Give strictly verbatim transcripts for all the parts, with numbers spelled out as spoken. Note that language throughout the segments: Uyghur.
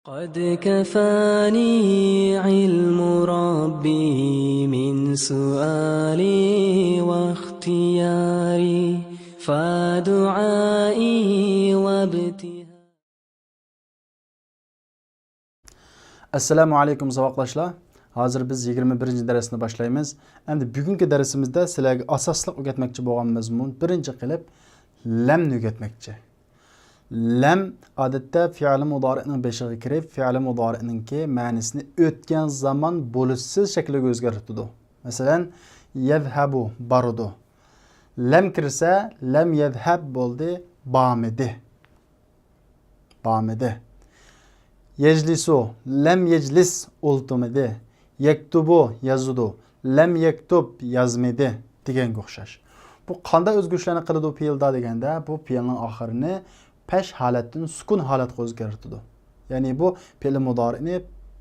قد كفاني علم ربي من سؤالي واختياري، فدعائي وابتهالي. ئەسسالامۇ ئەلەيكۇم ساۋاقداشلار. ھازىر بىز يىگىرمە بىرىنچى دەرسنى باشلايمىز. ئەمدى بۈگۈنكى دەرسىمىزدە سىلەرگە ئاساسلىق ئۆگەتمەكچى بولغان مەزمۇن، بىرىنچى قىلىپ لەمنى ئۆگەتمەكچى. لەم ئادەتتە فېئىل مۇدارىئنىڭ بېشىغا كىرىپ، فېئىل مۇدارىئنىڭكى مەنىسىنى ئۆتكەن زامان بولۇشسىز شەكلىگە ئۆزگەرتىدۇ. مەسىلەن، يەزھەبۇ، بارىدۇ. لەم كىرسە، لەم يەزھەب بولدى، بارمىدى. بارمىدى. يەجلىسۇ، لەم يەجلىس، ئولتۇرمىدى. يەكتۇبۇ، يازىدۇ. لەم يەكتۇب، يازمىدى دېگەنگە ئوخشاش. بۇ قانداق ئۆزگىرىشلەرنى قىلىدۇ پېئىلدا دېگەندە، بۇ پېئىلنىڭ ئاخىرىنى پەش ھالەتتىن سۈكۈن ھالەتكە ئۆزگەرتىدۇ. يەنى بۇ پېئىل مۇدارىئنى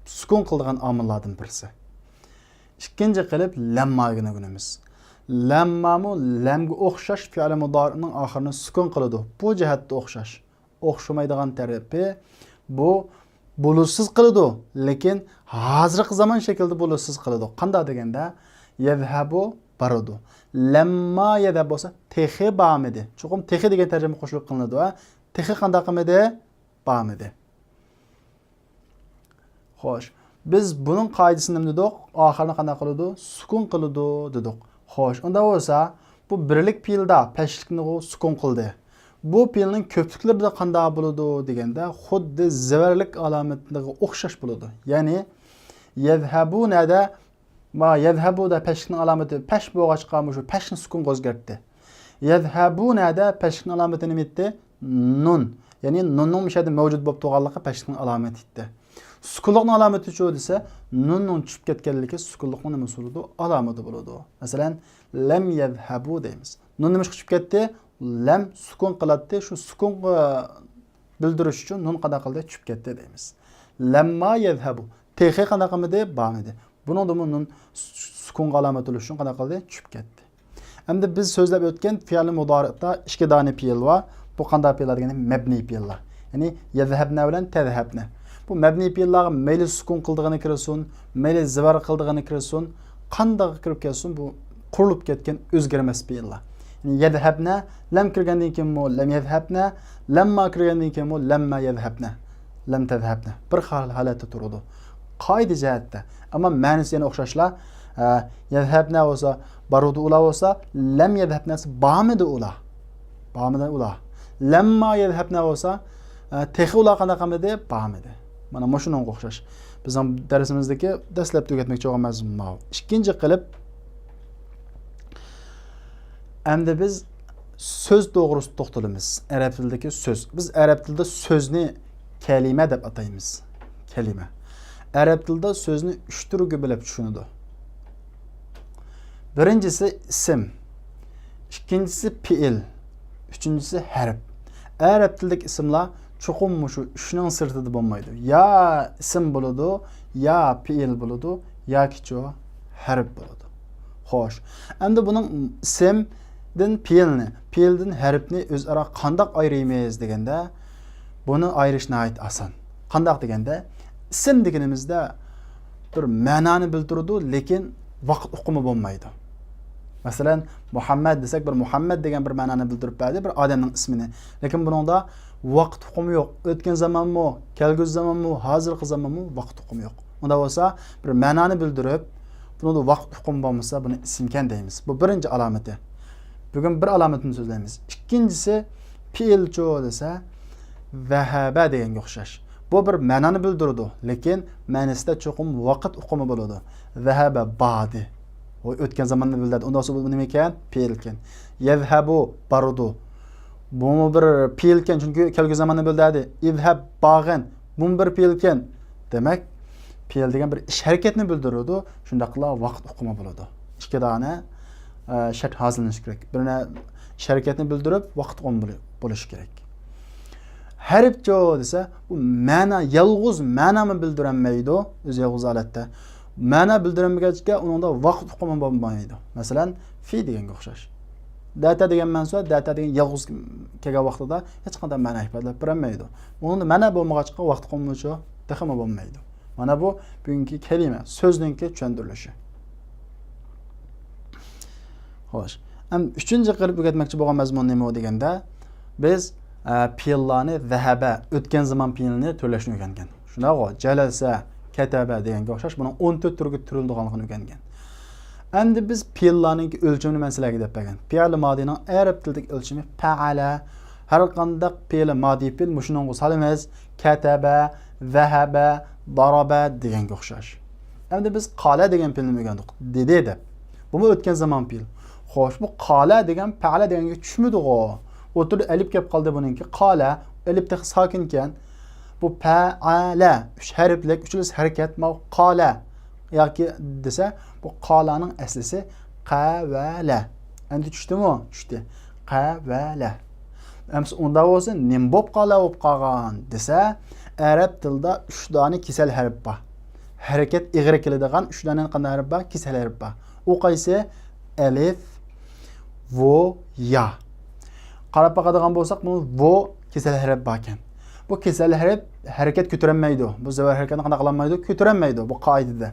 سۈكۈن قىلىدىغان ئامىللاردىن بىرسى. ئىككىنچى قىلىپ لەمماگە ئۆگىنىمىز. لەممامۇ لەمگە ئوخشاش پېئىل مۇدارىئنىڭ ئاخىرىنى سۈكۈن قىلىدۇ. بۇ جەھەتتە ئوخشاش. ئوخشىمايدىغان تەرىپى، بۇ بولۇشسىز قىلىدۇ، لېكىن ھازىرقى زامان شەكلىدە بولۇشسىز قىلىدۇ. قانداق دېگەندە، يەزھەبۇ، بارىدۇ. لەمما يەزھەب بولسا، تېخى بارمىدى. چوقۇم تېخى دېگەن تەرجىمە قوشۇلۇپ قىلىنىدۇ، ھە؟ تېخى قانداق قىلمىدى؟ بارمىدى. خوش. بىز بۇنىڭ قائىدىسىنى نېمە دېدۇق؟ ئاخىرىنى قانداق قىلىدۇ؟ سۈكۈن قىلىدۇ دېدۇق. خوش، ئۇنداق بولسا، بۇ بىرلىك پېئىلدا پەشلىكنى سۈكۈن قىلدى. بۇ پېئىلنىڭ كۆپلۈكلىرىدە قانداق بولىدۇ دېگەندە، خۇددى زەۋەرلىك ئالامىتىگە ئوخشاش بولىدۇ. يەنى، يەزھەبۇ نەدە، ما يەزھەبۇدا پەشلىكنىڭ ئالامىتى پەش بولغاچقا، مۇشۇ پەشنى سۈكۈنگە ئۆزگەرتتى. يەزھەبۇ نەدە پەشلىكنىڭ ئالامىتى نېمە ئىدى؟ نۇن. يەنى نۇننىڭ مۇشۇ يەردە مەۋجۇت بولۇپ تۇرغانلىقى پەشلىكنىڭ ئالامىتى ئىدى. سۈكۈنلۈكنىڭ ئالامىتىچۇ دېسە، نۇننىڭ چۈشۈپ كەتكەنلىكى سۈكۈنلۈكنىڭ نېمىسى بولىدۇ؟ ئالامىتى بولىدۇ. مەسىلەن، لەم يەزھەبۇ دەيمىز. نۇن نېمىشقا چۈشۈپ كەتتى؟ لەم سۈكۈن قىلاتتى. شۇ سۈكۈنغا بىلدۈرۈش ئۈچۈن نۇن قانداق قىلدى؟ چۈشۈپ كەتتى دەيمىز. لەمما يەزھەبۇ. تېخى قانداق قىلمىدى؟ بارمىدى. بۇنىڭدىمۇ نۇن سۈكۈنگە ئالامەت بولۇش ئۈچۈن قانداق قىلدى؟ چۈشۈپ كەتتى. ئەمدى بىز سۆزلەپ ئۆتكەن پېئىل مۇدارىئدا ئىككى دانە پېئىل بار. بۇ قانداق پېئىللار دېگەندە، مەبنىي پېئىللار. يەنى يەزھەبنە بىلەن تەزھەبنە. بۇ مەبنىي پېئىللارغا مەيلى سۈكۈن قىلىدىغىنى كىرسۇن، مەيلى زىۋەر قىلىدىغىنى كىرسۇن، قانداق كىرىپ كەتسۇن، بۇ قۇرۇلۇپ كەتكەن ئۆزگەرمەس پېئىللار. يەنى يەزھەبنە، لەم كىرگەندىن كېيىنمۇ لەم يەزھەبنە، لەمما كىرگەندىن كېيىنمۇ لەمما يەزھەبنە، لەم تەزھەبنە. بىر خىل ھالەتتە تۇرىدۇ. قائىدە جەھەتتە. ئەمما مەنىسى يەنە ئوخشاشلا. ئە، يەزھەبنە بولسا، بارىدۇ ئۇلار بولسا، لەم يەزھەبنە دېسە بارمىدى ئۇلار. بارمىدى ئۇلار. لەمما يەزھەبنە بولسا، ئە، تېخى ئۇلار قانداق قىلمىدى؟ بارمىدى. مانا مۇشۇنىڭغا ئوخشاش. بىزنىڭ دەرسىمىزدىكى دەسلەپتە ئۆگەتمەكچى بولغان مەزمۇن ماۋۇ. ئىككىنچى قىلىپ، ئەمدى بىز سۆز توغرىسىدا توختىلىمىز. ئەرەب تىلىدىكى سۆز. بىز ئەرەب تىلىدا سۆزنى كەلىمە دەپ ئاتايمىز. كەلىمە. ئەرەب تىلىدا سۆزنى ئۈچ تۈرگە بۆلۈپ چۈشىنىدۇ. بىرىنچىسى ئىسىم، ئىككىنچىسى پېئىل، ئۈچىنچىسى ھەرپ. ئەرەب تىلىدىكى ئىسىملار چوقۇم مۇشۇ ئۈچنىڭ سىرتىدا بولمايدۇ. يا ئىسىم بولىدۇ، يا پېئىل بولىدۇ، ياكىچۇ ھەرپ بولىدۇ. خوش. ئەمدى بۇنىڭ ئىسىمدىن پېئىلنى، پېئىلدىن ھەرپنى ئۆزئارا قانداق ئايرىيمىز دېگەندە، بۇنى ئايرىش ناھايىتى ئاسان. قانداق دېگەندە، ئىسىم دېگىنىمىزدە بىر مەنانى بىلدۈرىدۇ، لېكىن ۋاقىت ئۇقۇمى بولمايدۇ. مەسىلەن، مۇھەممەد دېسەك، بىر مۇھەممەد دېگەن بىر مەنانى بىلدۈرۈپ بەردى، بىر ئادەمنىڭ ئىسمىنى. لېكىن بۇنىڭدا ۋاقىت ئۇقۇمى يوق. ئۆتكەن زامانمۇ، كەلگۈسى زامانمۇ، ھازىرقى زامانمۇ ۋاقىت ئۇقۇمى يوق. ئۇنداق بولسا، بىر مەنانى بىلدۈرۈپ، بۇنىڭدا ۋاقىت ئۇقۇمى بولمىسا، بۇنى ئىسىمكەن دەيمىز. بۇ بىرىنچى ئالامىتى. بۈگۈن بىر ئالامىتىنى سۆزلەيمىز. ئىككىنچىسى، پېئىلچۇ دېسە، ذهب دېگەنگە ئوخشاش. بۇ بىر مەنانى بىلدۈرىدۇ، لېكىن مەنىسىدە چوقۇم ۋاقىت ئۇقۇمى بولىدۇ. ذهب باردى. ئۇ ئۆتكەن زاماننى بىلدۈردى. ئۇنداق بولسا بۇ نېمە ئىكەن؟ پېئىلكەن. يذهب بارىدۇ. بۇمۇ بىر پېئىلكەن، چۈنكى كەلگۈسى زاماننى بىلدۈردى. اذهب بارغىن. بۇمۇ بىر پېئىلكەن. دېمەك، پېئىل دېگەن بىر ئىش ھەرىكەتنى بىلدۈرىدۇ، شۇنداقلا ۋاقىت ئۇقۇمى بولىدۇ. ئىككى دانە، ئە، شەرت ھازىرلىنىشى كېرەك. بىرىنى ئىش ھەرىكەتنى بىلدۈرۈپ، ۋاقىت ئۇقۇمى بولۇ-، بولۇشى كېرەك. ھەرپچۇ دېسە، ئۇ مەنا، يالغۇز مەنامۇ بىلدۈرەلمەيدۇ، ئۆزى يالغۇز ھالەتتە. مەنا بىلدۈرەلمىگەچكە، ئۇنىڭدا ۋاقىت ئۇقۇمى بولمايدۇ. مەسىلەن، في دېگەنگە ئوخشاش. دەتە دېگەن مەنسۇ، دەتە دېگەن يالغۇز كەلگەن ۋاقتىدا ھېچقانداق مەنا ئىپادىلەپ بېرەلمەيدۇ. ئۇنىڭدا مەنا بولمىغاچقا، ۋاقىت ئۇقۇمىچۇ؟ تېخىمۇ بولمايدۇ. مانا بۇ بۈگۈنكى كەلىمە، سۆزنىڭكى چۈشەندۈرۈلۈشى. خوش. ئەم، ئۈچىنچى قىلىپ ئۆگەتمەكچى بولغان مەزمۇن نېمە دېگەندە، بىز، ئە، پېئىللارنى ذەھەبە، ئۆتكەن زامان پېئىلىنى تۈرلەشنى ئۆگەنگەن. شۇنداقغۇ؟ جەلەسە، كەتەبە دېگەنگە ئوخشاش، بۇنىڭ ئون تۆت تۈرگە تۈرۈلىدىغانلىقىنى ئۆگەنگەن. ئەمدى بىز پېئىللارنىڭكى ئۆلچىمىنى مەن سىلەرگە دەپ بەرگەن. پېئىلى مادىنىڭ ئەرەب تىلىدىكى ئۆلچىمى پەئەلە. ھەر قانداق پېئىلى مادى پېئىل مۇشۇنىڭغا سالىمىز. كەتەبە، ذەھەبە، ضەرەبە دېگەنگە ئوخشاش. ئەمدى بىز قالە دېگەن پېئىلنى ئۆگەندۇق. دېدى دەپ. بۇمۇ ئۆتكەن زامان پېئىل. خوش، بۇ قالە دېگەن پەئەلە دېگەنگە چۈشمىدىغۇ. ئوتتۇرىدا ئەلىپ كەپ قالدى بۇنىڭكى. قالە، ئەلىپ تېخى ساكىنكەن. بۇ پەئەلە، ئۈچ ھەرپلىك، ئۈچىلىسى ھەرىكەت، ماۋۇ قالە. ياكى دېسە، بۇ قالانىڭ ئەسلىسى قەۋەلە. ئەمدى چۈشتىمۇ؟ چۈشتى. قەۋەلە. ئەمسە ئۇنداق بولسا، نېمە بوپ قالە بوپ قالغان دېسە، ئەرەب تىلىدا ئۈچ دانە كېسەل ھەرپ بار. ھەرىكەت ئېغىر كېلىدىغان ئۈچ دانە قانداق ھەرپ بار؟ كېسەل ھەرپ بار. ئۇ قايسى؟ ئەلىف، ۋو، يا. قاراپ باقىدىغان بولساق، بۇ ۋو كېسەل ھەرپ باركەن. بۇ كېسەل ھەرپ ھەرىكەت كۆتۈرەلمەيدۇ. بۇ زەۋەر ھەرىكەتنى قانداق قىلالمايدۇ؟ كۆتۈرەلمەيدۇ بۇ قائىدىدە.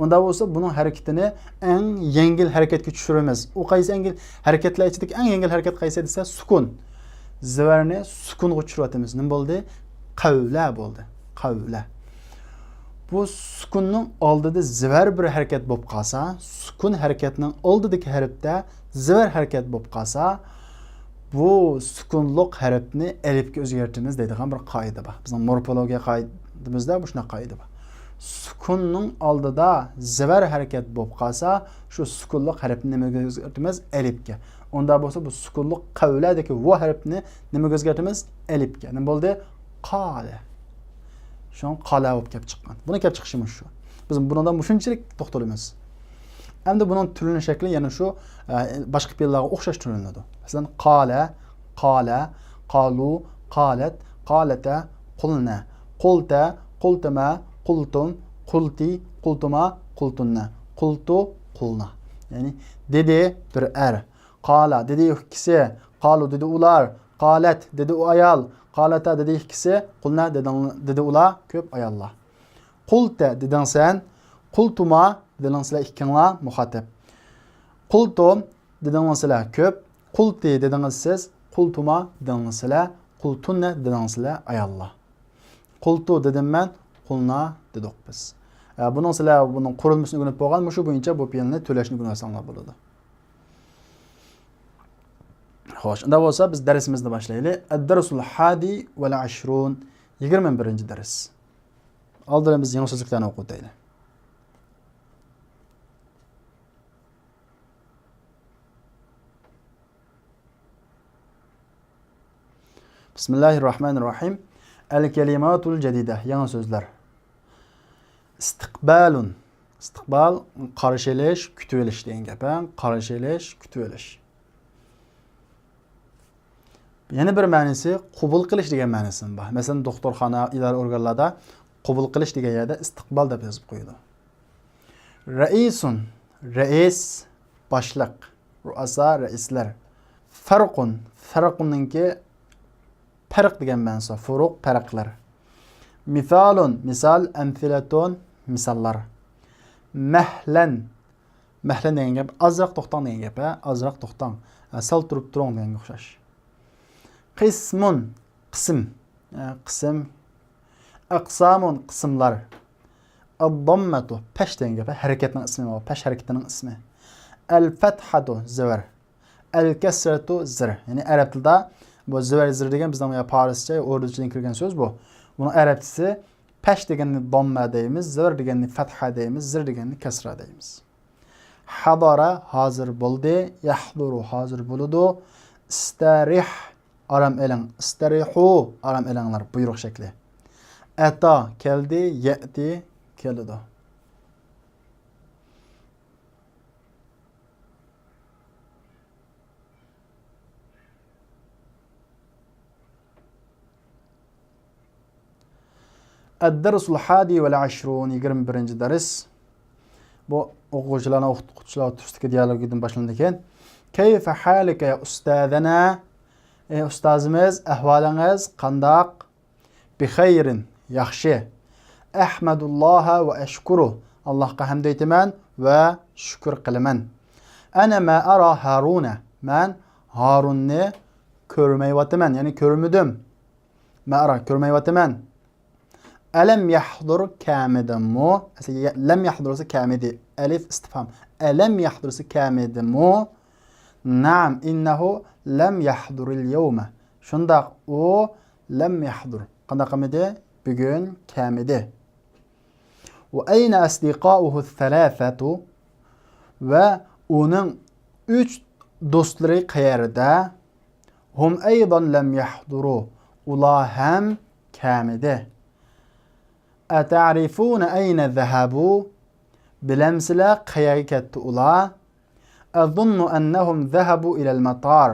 ئۇنداق بولسا، بۇنىڭ ھەرىكىتىنى ئەڭ يەڭگىل ھەرىكەتكە چۈشۈرىمىز. ئۇ قايسى يەڭگىل ھەرىكەتلەر ئىچىدىكى ئەڭ يەڭگىل ھەرىكەت قايسى دېسە، سۈكۈن. زەۋەرنى سۈكۈنغا چۈشۈرۈۋاتىمىز. نېمە بولدى؟ قەۋلە بولدى. قەۋلە. بۇ سۈكۈننىڭ ئالدىدا زەۋەر بىر ھەرىكەت بولۇپ قالسا، سۈكۈن ھەرىكەتنىڭ ئالدىدىكى ھەرپتە زەۋەر ھەرىكەت بولۇپ قالسا، بۇ سۈكۈنلۇق ھەرپنى ئەلىپكە ئۆزگەرتىمىز دەيدىغان بىر قائىدە بار. بىزنىڭ مورفولوگىيە قائىدىمىزدە مۇشۇنداق قائىدە بار. سۈكۈننىڭ ئالدىدا زەۋەر ھەرىكەت بولۇپ قالسا، شۇ سۈكۈنلۇق ھەرپنى نېمىگە ئۆزگەرتىمىز؟ ئەلىپكە. ئۇنداق بولسا، بۇ سۈكۈنلۇق قەۋلەدىكى ۋو ھەرپنى نېمىگە ئۆزگەرتىمىز؟ ئەلىپكە. نېمە بولدى؟ قالە. شۇڭا قالە بولۇپ كەپ چىققان. بۇنى كەپ چىقىشى مۇشۇ. بىز بۇنىڭدا مۇشۇنچىلىك توختىلىمىز. ئەمدى بۇنىڭ تۈرلىنىش شەكلى يەنە شۇ، ئە، باشقا پېئىللارغا ئوخشاش تۈرلىنىدۇ. مەسىلەن، قالە، قالە، قالۇ، قالەت، قالەتە، قۇلنە، قۇلتە، قۇلتىمە، قۇلتۇم، قۇلتى، قۇلتۇما، قۇلتۇننە، قۇلتۇ، قۇلنا. يەنى دېدى بىر ئەر، قالا دېدى ئىككىسى، قالۇ دېدى ئۇلار، قالەت دېدى ئۇ ئايال، قالەتا دېدى ئىككىسى، قۇلنا دېدىڭ-، دېدى ئۇلار، كۆپ ئاياللار. قۇلتە دېدىڭ سەن، قۇلتۇما دېدىڭ سىلەر ئىككىڭلار، مۇخاتەپ. قۇلتۇم دېدىڭلار سىلەر، كۆپ. قۇلتى دېدىڭىز سىز، قۇلتۇما دېدىڭلار سىلەر، قۇلتۇننە دېدىڭلار سىلەر، ئاياللار. قۇلتۇ دېدىم مەن، قۇلنا دېدۇق بىز. ئە، بۇنىڭ سىلەر بۇنىڭ قۇرۇلمىسىنى ئۆگىنىپ بولغان، مۇشۇ بويىچە بۇ پېئىلنى تۆلەشنى ئۆگىنىۋالساڭلار بولىدۇ. خوش، ئۇنداق بولسا بىز دەرسىمىزنى باشلايلى. ئەددەرسۇل ھادى ۋەل ئەشرۇن، يىگىرمە بىرىنچى دەرس. ئالدىدا بىز يېڭى سۆزلۈكلەرنى ئوقۇۋېتەيلى. بىسمىللاھىررەھمانىررەھىم. ئەل كەلىماتۇل جەدىدە، يېڭى سۆزلەر. ئىستىقبالۇن. ئىستىقبال، قارشى ئېلىش، كۈتۈۋېلىش دېگەن گەپ، ھە؟ قارشى ئېلىش، كۈتۈۋېلىش. يەنە بىر مەنىسى قوبۇل قىلىش دېگەن مەنىسىمۇ بار. مەسىلەن، دوختۇرخانا، ئىدارە ئورگانلاردا قوبۇل قىلىش دېگەن يەردە ئىستىقبال دەپ يېزىپ قويىدۇ. رەئىسۇن، رەئىس، باشلىق. رۇئاسا، رەئىسلەر. فەرقۇن، فەرقۇننىڭكى پەرق دېگەن مەنىسى. فۇرۇق، پەرقلەر. مىسالۇن، مىسال. ئەمسىلەتۇن، مىساللار. مەھلەن، مەھلەن دېگەن گەپ ئازراق توختاڭ دېگەن گەپ، ھە؟ ئازراق توختاڭ. ھە، سەل تۇرۇپ تۇرۇڭ دېگەنگە ئوخشاش. قىسمۇن، قىسىم. ھە، قىسىم. ئەقسامۇن، قىسىملار. ئەدداممەتۇ، پەش دېگەن گەپ، ھەرىكەتنىڭ ئىسمى بۇ، پەش ھەرىكىتىنىڭ ئىسمى. ئەلفەتھەتۇ، زەۋەر. ئەلكەسرەتۇ، زېر. يەنى ئەرەب تىلىدا بۇ زېۋەر، زېر دېگەن بىزنىڭ يا پارسچە، يا ئوردۇچىدىن كىرگەن سۆز بۇ. بۇنىڭ ئەرەبچىسى، پەش دېگەننى داممە دەيمىز، زېۋەر دېگەننى فەتھە دەيمىز، زېر دېگەننى كەسرە دەيمىز. ھەدارە، ھازىر بولدى. يەھدۇرۇ، ھازىر بولىدۇ. ئىستەرىھ، ئارام ئېلىڭ. ئىستەرىھۇ، ئارام ئېلىڭلار، بۇيرۇق شەكلى. ئەتا، كەلدى. يەئتى، كېلىدۇ. ئەددەرسۇل ھادى ۋەل ئەشرۇن، يىگىرمە بىرىنچى دەرس. بۇ ئوقۇغۇچىلارنى، ئوقۇتقۇچىلار ئوتتۇرىسىدىكى دىئالوگىدىن باشلىنىدىكەن. كەيفە ھالىكە يا ئۇستازەنا؟ ئەي ئۇستازىمىز، ئەھۋالىڭىز قانداق؟ بىخەيرىن، ياخشى. أحمد الله وأشكره. ئاللاھقا ھەمد ئېيتىمەن ۋە شۈكۈر قىلىمەن. أنا ما أرى هارون. مەن ھارۇننى كۆرمەيۋاتىمەن، يەنى كۆرمىدىم. ما أرى، كۆرمەيۋاتىمەن. ألم يحضر، كەلمىدىمۇ؟ ئەسلى لم يحضر بولسا كەلمىدى. ئەلىف ئىستىفھام. ألم يحضر بولسا كەلمىدىمۇ؟ نعم، إنه لم يحضر اليوم. شۇنداق، ئۇ لم يحضر. قانداق قىلمىدى؟ بۈگۈن كەلمىدى. وأين أصدقاؤه الثلاثة؟ ۋە ئۇنىڭ ئۈچ دوستلىرى قەيەردە؟ هم أيضا لم يحضروا. ئۇلار ھەم كەلمىدى. أتعرفون أين ذهبوا؟ بىلەمسىلەر قەيەرگە كەتتى ئۇلار؟ أظن أنهم ذهبوا إلى المطار.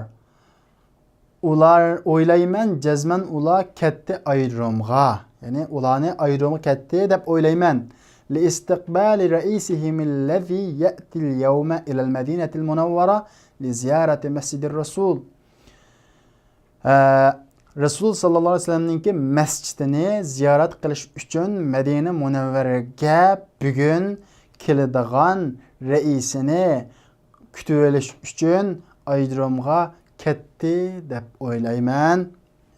ئۇلار، ئويلايمەن، جەزمەن ئۇلار كەتتى ئايرودرومغا. يەنى ئۇلارنى ئايرودرومغا كەتتى دەپ ئويلايمەن. لاستقبال رئيسهم الذي يأتي اليوم إلى المدينة المنورة لزيارة مسجد الرسول. ئە، رەسۇل ساللاللاھۇ ئەلەيھى ۋەسەللەمنىڭكى مەسچىتىنى زىيارەت قىلىش ئۈچۈن مەدىنە مۇنەۋۋەرىگە بۈگۈن كېلىدىغان رەئىسىنى كۈتۈۋېلىش ئۈچۈن ئايرودرومغا كەتتى دەپ ئويلايمەن.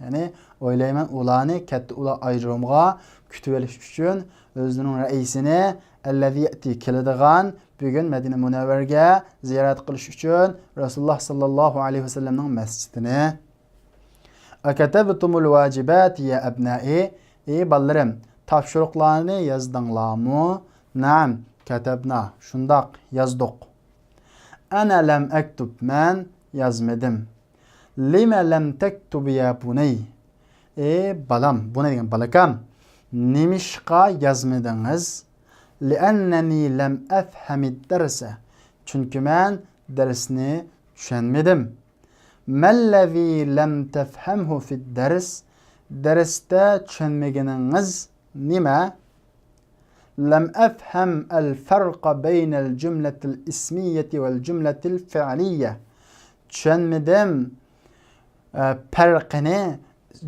يەنى ئويلايمەن، ئۇلارنى كەتتى، ئۇلار ئايرودرومغا كۈتۈۋېلىش ئۈچۈن ئۆزىنىڭ رەئىسىنى، الذي يأتي، كېلىدىغان، بۈگۈن مەدىنە مۇنەۋۋەرگە زىيارەت قىلىش ئۈچۈن رەسۇلۇللاھ ساللاللاھۇ ئەلەيھى ۋەسەللەمنىڭ مەسچىتىنى. أكتبتم الواجبات يا أبنائي؟ ئى بالىلىرىم، تاپشۇرۇقلارنى يازدىڭلارمۇ؟ نعم، كتبنا، شۇنداق، يازدۇق. أنا لم أكتب، مەن يازمىدىم. لم لم تكتب يا بني؟ ئى بالام، بۇنى دېگەن بالىكام، نېمىشقا يازمىدىڭىز؟ لأنني لم أفهم الدرس، چۈنكى مەن دەرسنى چۈشەنمىدىم. ما الذي لم تفهمه في الدرس؟ دەرستە چۈشەنمىگىنىڭىز نېمە؟ لم أفهم الفرق بين الجملة الاسمية والجملة الفعلية. چۈشەنمىدىم، ئە، پەرقىنى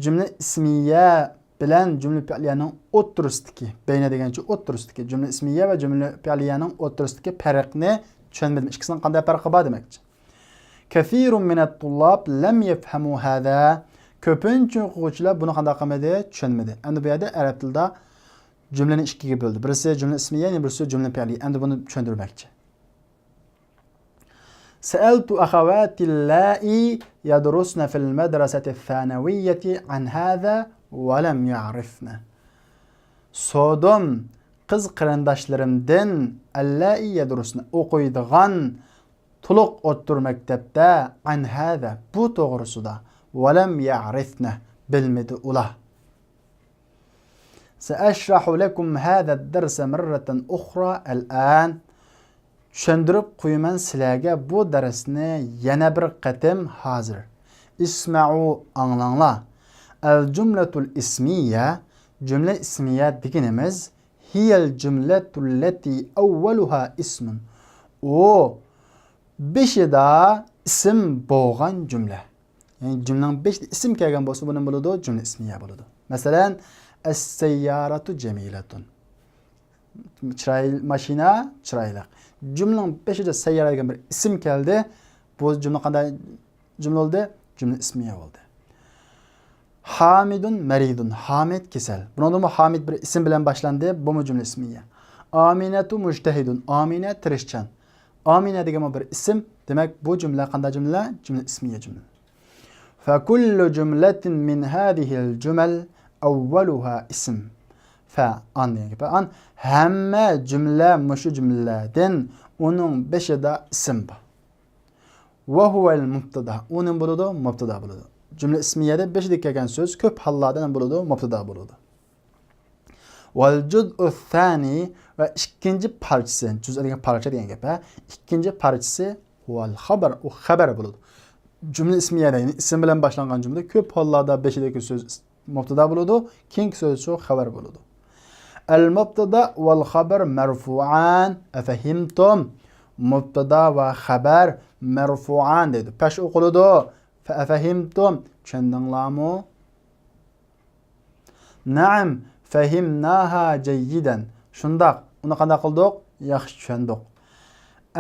جۈملە ئىسمىيە بىلەن جۈملە پېئلىيەنىڭ ئوتتۇرىسىدىكى، بەينە دېگەنچە ئوتتۇرىسىدىكى، جۈملە ئىسمىيە ۋە جۈملە پېئلىيەنىڭ ئوتتۇرىسىدىكى پەرقنى چۈشەنمىدىم. ئىككىسىنىڭ قانداق پەرقى بار دېمەكچى. كثير من الطلاب لم يفهموا هذا. كۆپىنچە ئوقۇغۇچىلار بۇنى قانداق قىلمىدى؟ چۈشەنمىدى. ئەمدى بۇ يەردە ئەرەب تىلىدا جۈملىنى ئىككىگە بۆلدى. بىرسى جۈملە ئىسمىيە، يەنە بىرسى جۈملە پېئلىيە. ئەمدى بۇنى چۈشەندۈرمەكچى. سألت أخواتي اللائي يدرسن في المدرسة الثانوية عن هذا ولم يعرفن. سورىدىم قىز قېرىنداشلىرىمدىن، اللائي يدرسن، ئوقۇيدىغان تولۇق ئوتتۇرا مەكتەپتە، عن هذا، بۇ توغرىسىدا، ولم يعرفن، بىلمىدى ئۇلار. سأشرح لكم هذا الدرس مرة أخرى الآن. چۈشەندۈرۈپ قويىمەن سىلەرگە بۇ دەرسنى يەنە بىر قېتىم ھازىر. اسمعوا، ئاڭلاڭلار. الجملة الاسمية، جۈملە ئىسمىيە دېگىنىمىز، هي الجملة التي أولها اسم. ئۇ بېشىدا ئىسىم بولغان جۈملە. يەنى جۈملىنىڭ بېشىدا ئىسىم كەلگەن بولسا، بۇ نېمە بولىدۇ؟ جۈملە ئىسمىيە بولىدۇ. مەسىلەن، السيارة جميلة. چىراي-، ماشىنا چىرايلىق. جۈملىنىڭ بېشىدا سەييارە دېگەن بىر ئىسىم كەلدى. بۇ جۈملە قانداق جۈملە بولدى؟ جۈملە ئىسمىيە بولدى. حامىدۇن مەرىدۇن. ھامىد كېسەل. بۇنىڭدىمۇ ھامىد بىر ئىسىم بىلەن باشلاندى. بۇمۇ جۈملە ئىسمىيە. ئامىنەتۇ مۇجتەھىدۇن. ئامىنە تىرىشچان. ئامىنە دېگەنمۇ بىر ئىسىم. دېمەك، بۇ جۈملە قانداق جۈملە؟ جۈملە ئىسمىيە جۈملە. فكل جملة من هذه الجمل أولها اسم. فأن دېگەن گەپ. ئان، ھەممە جۈملە مۇشۇ جۈملىلەردىن ئۇنىڭ بېشىدا ئىسىم بار. وهو المبتدأ. ئۇ نېمە بولىدۇ؟ مۇبتەدا بولىدۇ. جۈملە ئىسمىيەدە بېشىدا كەلگەن سۆز كۆپ ھاللاردا نېمە بولىدۇ؟ مۇبتەدا بولىدۇ. والجزء الثاني، ۋە ئىككىنچى پارچىسى، جۇزء دېگەن پارچە دېگەن گەپ، ھە؟ ئىككىنچى پارچىسى، هو الخبر، ئۇ خەۋەر بولىدۇ. جۈملە ئىسمىيەدە، يەنى ئىسىم بىلەن باشلانغان جۈملە كۆپ ھاللاردا بېشىدىكى سۆز مۇبتەدا بولىدۇ، كېيىنكى سۆز شۇ خەۋەر بولىدۇ. المبتدأ والخبر مرفوعان، أفهمتم؟ مۇبتەدا ۋە خەۋەر مەرفۇئان دەيدۇ. پەش ئوقۇلىدۇ. فأفهمتم؟ چۈشەندىڭلارمۇ؟ نعم، فهمناها جيدا. شۇنداق، ئۇنى قانداق قىلدۇق؟ ياخشى چۈشەندۇق.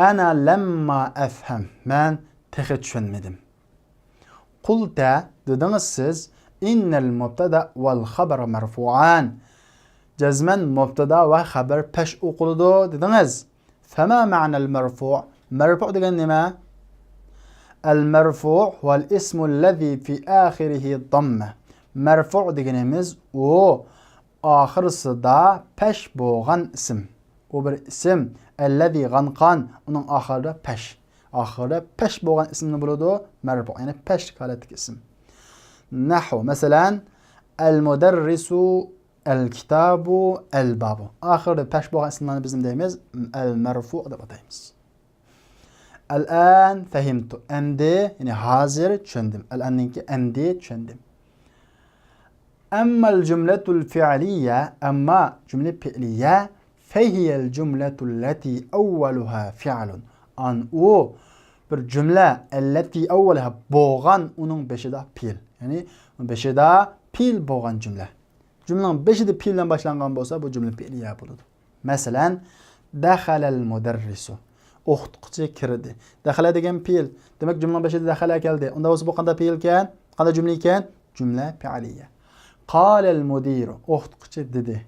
أنا لما أفهم. مەن تېخى چۈشەنمىدىم. قلت، دېدىڭىز سىز، إن المبتدأ والخبر مرفوعان. جەزمەن مۇبتەدا ۋە خەبەر پەش ئوقۇلىدۇ دېدىڭىز. فما معنى المرفوع؟ مەرفۇ دېگەن نېمە؟ المرفوع هو الاسم الذي في آخره ضمة. مەرفۇ دېگىنىمىز ئۇ ئاخىرسىدا پەش بولغان ئىسىم. ئۇ بىر ئىسىم. الذي غانقان، ئۇنىڭ ئاخىرىدا پەش. ئاخىرىدا پەش بولغان ئىسىمنى بولىدۇ، مەرفۇ، يەنى پەشلىك ھالەتتىكى ئىسىم. نەھۋۇ، مەسىلەن، المدرس، الكتاب، الباب. ئاخىرىدا پەش بولغان ئىسىملارنى بىز نېمە دەيمىز؟ المرفوع دەپ ئاتايمىز. الآن فهمت. ئەمدى، يەنى ھازىر چۈشەندىم. الآن نىڭكى ئەمدى چۈشەندىم. أما الجملة الفعلية، ئەمما جۈملە پېئلىيە، فهي الجملة التي أولها فعل. ئان ئۇ بىر جۈملە، التي أولها، بولغان، ئۇنىڭ بېشىدا پېئىل. يەنى بېشىدا پېئىل بولغان جۈملە. جۈملىنىڭ بېشىدا پېئىل بىلەن باشلانغان بولسا، بۇ جۈملە پېئلىيە بولىدۇ. مەسىلەن، دەخەلەل مۇدەررىسۇ. ئوقۇتقۇچى كىردى. دەخەلە دېگەن پېئىل. دېمەك، جۈملىنىڭ بېشىدا دەخەلە كەلدى. ئۇنداق بولسا، بۇ قانداق پېئىل ئىكەن؟ قانداق جۈملە ئىكەن؟ جۈملە پېئلىيە. قالەل مۇدىرۇ. ئوقۇتقۇچى دېدى.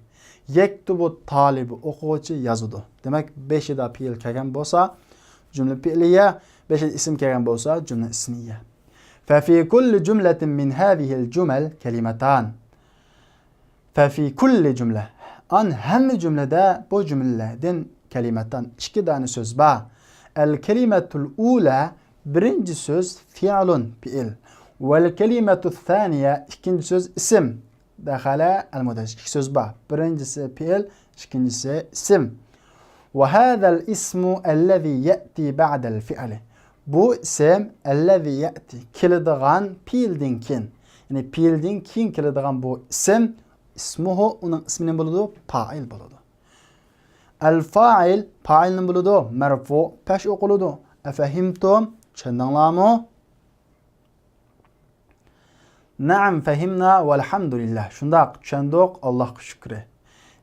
يەكتۇبۇ تالىبۇ. ئوقۇغۇچى يازىدۇ. دېمەك، بېشىدا پېئىل كەلگەن بولسا، جۈملە پېئلىيە. بېشىدا ئىسىم كەلگەن بولسا، جۈملە ئىسمىيە. ففي كل جملة من هذه الجمل كلمتان. ففي كل جملة. ئان ھەممە جۈملىدە بۇ جۈملىلەردىن كەلىمەتان، ئىككى دانە سۆز بار. الكلمة الأولى، بىرىنچى سۆز، فعل، پېئىل. والكلمة الثانية، ئىككىنچى سۆز، ئىسىم. دەخەلە، المدەررىس، ئىككى سۆز بار. بىرىنچىسى پېئىل، ئىككىنچىسى ئىسىم. وهذا الاسم الذي يأتي بعد الفعل. بۇ ئىسىم، الذي يأتي، كېلىدىغان پېئىلدىن كېيىن. يەنى پېئىلدىن كېيىن كېلىدىغان بۇ ئىسىم، اسمه، ئۇنىڭ ئىسمى نېمە بولىدۇ؟ پائىل بولىدۇ. الفاعل، پائىل نېمە بولىدۇ؟ مەرفۇ، پەش ئوقۇلىدۇ. أفهمتم؟ چۈشەندىڭلارمۇ؟ نعم فهمنا والحمد لله. شۇنداق، چۈشەندۇق، ئاللاھقا شۈكرى.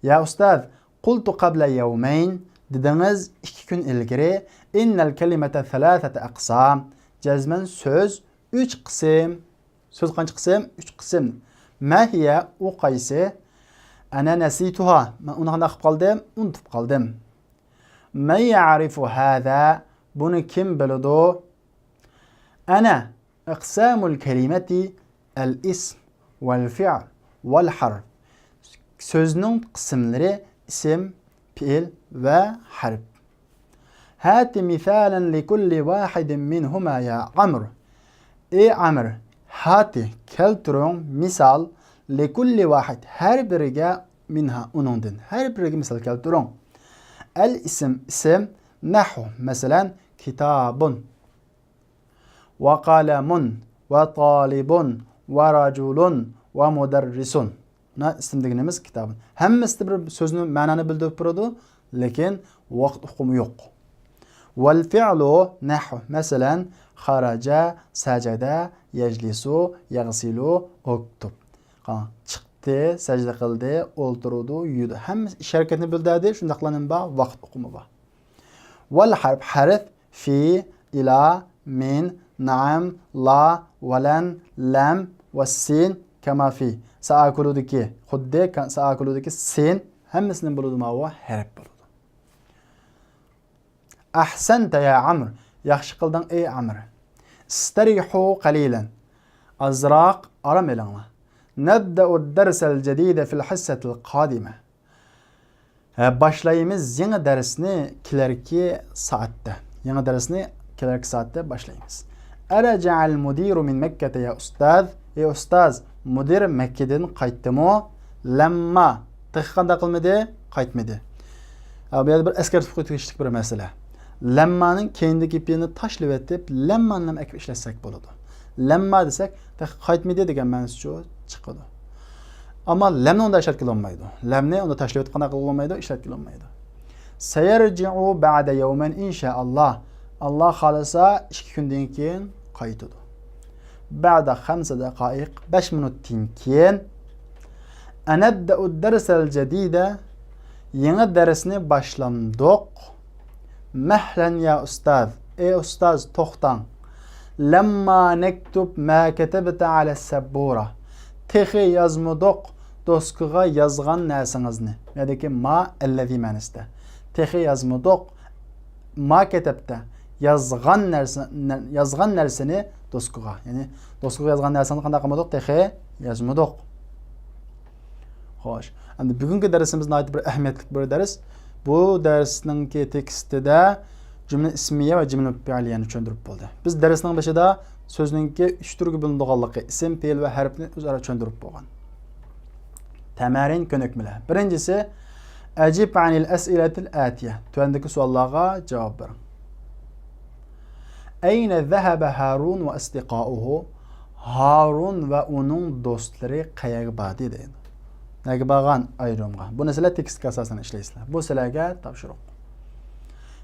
يا ئۇستاز، قلت قبل يومين، دېدىڭىز ئىككى كۈن ئىلگىرى، إن الكلمة ثلاثة أقسام. جەزمەن سۆز ئۈچ قىسىم. سۆز قانچە قىسىم؟ ئۈچ قىسىم. ما هي، ئۇ قايسى؟ أنا نسيتها، مەن ئۇنى قانداق قىلىپ قالدىم؟ ئۇنتۇپ قالدىم. من يعرف هذا، بۇنى كىم بىلىدۇ؟ أنا. أقسام الكلمة الاسم والفعل والحرف. سۆزنىڭ قىسىملىرى ئىسىم، پېئىل ۋە ھەرپ. هات مثالا لكل واحد منهما يا عمرو. ئى ئەمىر، ھات، كەلتۈرۈڭ، مىسال، لكل واحد، ھەر بىرىگە، منها، ئۇنىڭدىن، ھەر بىرىگە مىسال كەلتۈرۈڭ. الاسم، ئىسىم، نحو، مەسىلەن، كتاب. وقلم، وطالب، ورجل، ومدرس. مانا ئىسىم دېگىنىمىز كىتابۇن. ھەممىسىدە بىر سۆزنى، مەنانى بىلدۈرۈپ تۇرىدۇ، لېكىن ۋاقىت ئۇقۇمى يوق. والفعل نحو، مەسىلەن، خرج، سجد، يجلس، يغسل، اكتب. قاراڭ، چىقتى، سەجدە قىلدى، ئولتۇرىدۇ، يۇيىدۇ. ھەممە ئىش ھەرىكەتنى بىلدۈردى، شۇنداقلا نېمە بار؟ ۋاقىت ئۇقۇمى بار. والحرف، ھەرپ، في، إلى، من، نعم، لا، ولن، لم، والسين، كما في. سائاكلودىكى، خۇددى كا-، سائاكلودىكى سىن، ھەممىسىنى بولىدۇ، ماۋۇ ھەرپ بولىدۇ. أحسنت يا عمرو، ياخشى قىلدىڭ ئەي ئەمىر. استريحوا قليلا، ئازراق ئارام ئېلىڭلار. نبدأ الدرس الجديد في الحصة القادمة. ھە، باشلايمىز يېڭى دەرسنى كېلەركى سائەتتە. يېڭى دەرسنى كېلەركى سائەتتە باشلايمىز. أرجع المدير من مكة يا أستاذ؟ ئەي ئۇستاز، مۇدىر مەككىدىن قايتتىمۇ؟ لەمما، تېخى قانداق قىلمىدى؟ قايتمىدى. ھە، بۇ يەردە بىر ئەسكەرتىپ قويۇپ كېتىشلىك بىر مەسىلە. لەممانىڭ كېيىندىكى پېئىلنى تاشلىۋېتىپ، لەممانى ئەكىپ ئىشلەتسەك بولىدۇ. لەمما دېسەك، تېخى قايتمىدى دېگەن مەنىسىچۇ چىقىدۇ. ئەمما لەمنى ئۇندا ئىشلەتكىلى بولمايدۇ. لەمنى ئۇندا تاشلىۋېتىپ قانداق قىلغىلى بولمايدۇ؟ ئىشلەتكىلى بولمايدۇ. سيرجع بعد يومين إن شاء الله. ئاللا خالىسا، ئىككى كۈندىن كېيىن قايتىدۇ. بعد خمس دقائق، بەش مىنۇتتىن كېيىن. ئەنەبدەئۇد دەرسەل جەدىدە، يېڭى دەرسنى باشلامدۇق. مەھلەن يا ئۇستاز، ئەي ئۇستاز، توختاڭ. لەمما نەكتۇب ما كەتەبتە ئەلە سەببۇرە، تېخى يازمىدۇق دوسكىغا يازغان نەرسىڭىزنى. يەنىكى ما ئەللەزى مەنىسىدە. تېخى يازمىدۇق. ما كەتەبتە، يازغان نەرسە، نە-، يازغان نەرسىنى دوسكىغا. يەنى دوسكىغا يازغان نەرسىنى قانداق قىلمىدۇق؟ تېخى يازمىدۇق. خوش. ئەمدى بۈگۈنكى دەرسىمىز ناھايىتى بىر ئەھمىيەتلىك بىر دەرس. بۇ دەرسنىڭكى تېكىستىدە جۈملە ئىسمىيە ۋە جۈملە پېئلىيەنى چۈشەندۈرۈپ بولدى. بىز دەرسنىڭ بېشىدا سۆزنىڭكى ئۈچ تۈرگە بۆلۈنىدىغانلىقى، ئىسىم، پېئىل ۋە ھەرپنى ئۆزئارا چۈشەندۈرۈپ بولغان. تەمەرىن، كۆنۈكمىلەر. بىرىنچىسى، ئەجىب ئەنىل ئەسئىلەتىل ئەتىيە. تۆۋەندىكى سوئاللارغا جاۋاب بېرىڭ. ئەينە زەھەبە ھارۇن ۋە ئەسدىقائۇھۇ؟ ھارۇن ۋە ئۇنىڭ دوستلىرى قەيەرگە باردى دەيدۇ. نەگە بارغان؟ ئايرومغا. بۇنى سىلەر تېكىستكە ئاساسەن ئىشلەيسىلەر. بۇ سىلەرگە تاپشۇرۇق.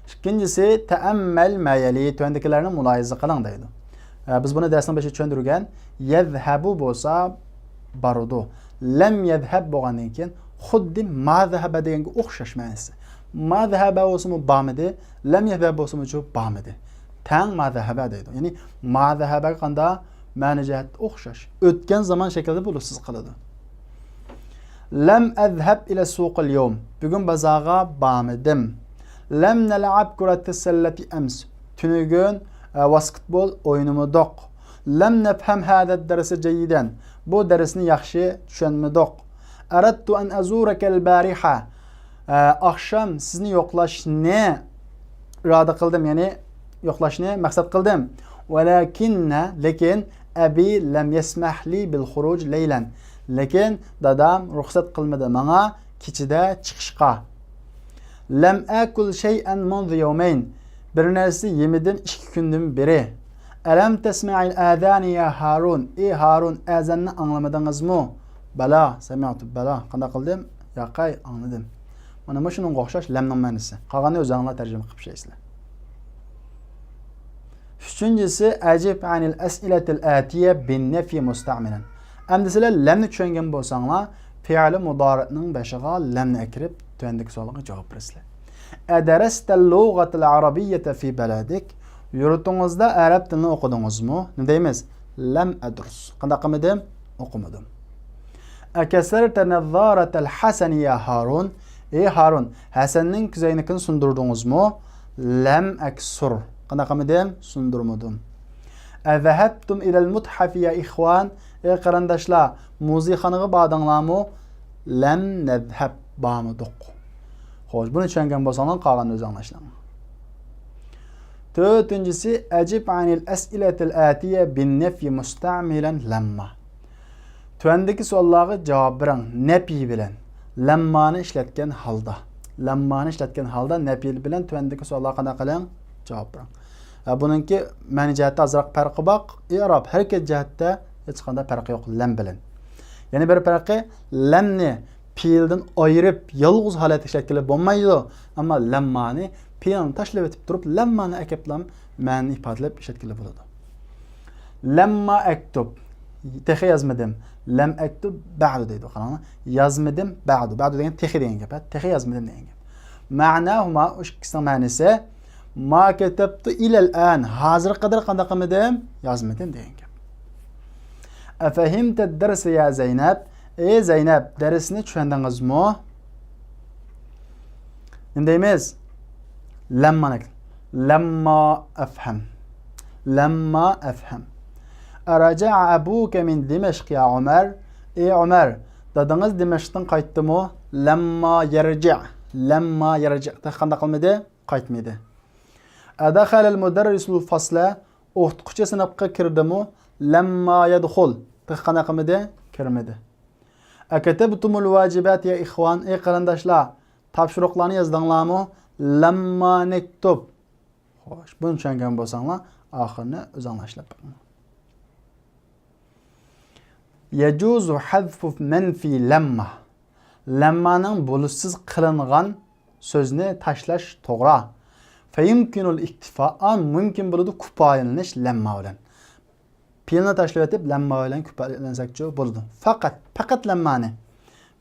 ئىككىنچىسى، تەئەممەل مەيەلى، تۆۋەندىكىلەرنى مۇلاھىزە قىلىڭ دەيدۇ. ئە، بىز بۇنى دەرسنىڭ بېشىدا چۈشەندۈرگەن. يەزھەبۇ بولسا بارىدۇ. لەم يەزھەب بولغاندىن كېيىن خۇددى ما زەھەبە دېگەنگە ئوخشاش مەنىسى. ما زەھەبە بولسىمۇ بارمىدى، لەم يەزھەب بولسىمۇ شۇ بارمىدى. تەڭ ما زەھەبە دەيدۇ. يەنى ما زەھەبەگە قاندا مەنە جەھەتتە ئوخشاش. ئۆتكەن زامان شەكلىدە بولۇشسىز قىلىدۇ. لەم ئەزھەب ئىلە سۇقىل يوم. بۈگۈن بازارغا بارمىدىم. لەم نەلئەب كۇرەتە سەللەتى ئەمس. تۈنۈگۈن، ئە، ۋاسكېتبول ئوينىمىدۇق. لەم نەفھەم ھەزە دەرسە جەييىدەن. بۇ دەرسنى ياخشى چۈشەنمىدۇق. ئەرەدتۇ ئەن ئەزۇرەكەل بارىھە. ئە، ئاخشام سىزنى يوقلاشنى ئىرادە قىلدىم، يەنى يوقلاشنى مەقسەت قىلدىم. ۋەلەكىننە، لېكىن، ئەبى لەم يەسمەھلى بىل خۇرۇج لەيلەن. لېكىن دادام رۇخسەت قىلمىدى ماڭا كېچىدە چىقىشقا. لەم ئەكۇل شەيئەن مۇنزۇ يەۋمەين. بىر نەرسە يېمىدىم ئىككى كۈندىن بېرى. ئەلەم تەسمەئىل ئەزانى يا ھارۇن. ئى ھارۇن، ئەزاننى ئاڭلىمىدىڭىزمۇ؟ بەلا، سەمىئتۇ، بەلا. قانداق قىلدىم؟ ياقەي، ئاڭلىدىم. مانا مۇشۇنىڭغا ئوخشاش لەمنىڭ مەنىسى. قالغاننى ئۆزۈڭلار تەرجىمە قىلىپ ئىشلەيسىلەر. ئۈچىنچىسى، ئەجىب ئەنىل ئەسئىلەتىل ئەتىيە بىن نەفي مۇستەمىلەن. ئەمدى سىلەر لەمنى چۈشەنگەن بولساڭلار، پېئىلى مۇدارىئنىڭ بېشىغا لەمنى ئەكىرىپ، تۆۋەندىكى سوئالغا جاۋاب بېرىسىلەر. ئەدەرەستەل لۇغەتىل ئەرەبىييەتە فى بەلەدىك؟ يۇرتىڭىزدا ئەرەب تىلىنى ئوقۇدىڭىزمۇ؟ نېمە دەيمىز؟ لەم ئەدرۇس. قانداق قىلمىدىم؟ ئوقۇمىدىم. ئەكەسەرتە نەززارەتەل ھەسەنى يا ھارۇن؟ ئى ھارۇن، ھەسەننىڭ كۆزەينىكىنى سۇندۇردىڭىزمۇ؟ لەم ئەكسۇر. قانداق قىلمىدىم؟ سۇندۇرمىدىم. ئەزەھەبتۇم ئىلەل مۇتھەفى يا ئىخۋان؟ ئى قېرىنداشلار، مۇزېيخانىغا باردىڭلارمۇ؟ لەم نەزھەب، بارمىدۇق. خوش، بۇنى چۈشەنگەن بولساڭلار، قالغاننى ئۆزۈڭلار ئىشلەڭلار. تۆتىنچىسى، ئەجىب ئەنىل ئەسئىلەتىل ئەتىيە بىن نەفي مۇستەمىلەن لەمما. تۆۋەندىكى سوئاللارغا جاۋاب بېرىڭ، نەپى بىلەن لەممانى ئىشلەتكەن ھالدا. لەممانى ئىشلەتكەن ھالدا نەپى بىلەن تۆۋەندىكى سوئاللارغا قانداق قىلىڭ؟ جاۋاب بېرىڭ. ھە، بۇنىڭكى مەنە جەھەتتە ئازراق پەرقى بار. ئېئراب، ھەرىكەت جەھەتتە ھېچقانداق پەرقى يوق لەم بىلەن. يەنە بىر پەرقى، لەمنى پېئىلدىن ئايرىپ، يالغۇز ھالەتتە ئىشلەتكىلى بولمايدۇ. ئەمما لەممانى پېئىلنى تاشلىۋېتىپ تۇرۇپ، لەممانى ئەكەپلا مەنىنى ئىپادىلەپ ئىشلەتكىلى بولىدۇ. لەمما ئەكتۇب، تېخى يازمىدىم. لەم ئەكتۇب بەئدۇ دەيدۇ. قاراڭلار، يازمىدىم بەئدۇ. بەئدۇ دېگەن تېخى دېگەن گەپ، ھە؟ تېخى يازمىدىم دېگەن گەپ. مەناھۇما، ئۇ ئىككىسىنىڭ مەنىسى، ما كەتەبتۇ ئىلەل ئان، ھازىرغا قەدەر قانداق قىلمىدىم؟ يازمىدىم دېگەن گەپ. ئەفەھىمتە دەرسە يا زەينەب؟ ئەي زەينەب، دەرسنى چۈشەندىڭىزمۇ؟ نېمە دەيمىز؟ لەمما نەك-، لەمما ئەفھەم. لەمما ئەفھەم. ئەرەجەئە ئەبۇكە مىن دىمەشق يا ئۆمەر؟ ئەي ئۆمەر، دادىڭىز دىمەشقتىن قايتتىمۇ؟ لەمما يەرجىئ. لەمما يەرجىئ. تېخى قانداق قىلمىدى؟ قايتمىدى. ئەدەخەلەل مۇدەررىسۇل فەسلە؟ ئوقۇتقۇچى سىنىپقا كىردىمۇ؟ لەمما يەدخۇل. تېخى قانداق قىلمىدى؟ كىرمىدى. ئەكەتەبتۇمۇل ۋاجىبات يا ئىخۋان؟ ئەي قېرىنداشلار، تاپشۇرۇقلارنى يازدىڭلارمۇ؟ لەمما نەكتۇب. خوش، بۇنى چۈشەنگەن بولساڭلار، ئاخىرىنى ئۆزۈڭلار ئىشلەپ بېقىڭلار. يەجۇزۇ ھەزفۇ مەنفى لەمما. لەممانىڭ بولۇشسىز قىلىنغان سۆزنى تاشلاش توغرا. فەيۇمكىنۇل ئىكتىفا، مۇمكىن بولىدۇ كۇپايىلىنىش لەمما بىلەن. پېئىلنى تاشلىۋېتىپ، لەمما بىلەن كۇپايىلەنسەكچۇ بولىدۇ. پەقەت، پەقەت لەممانى.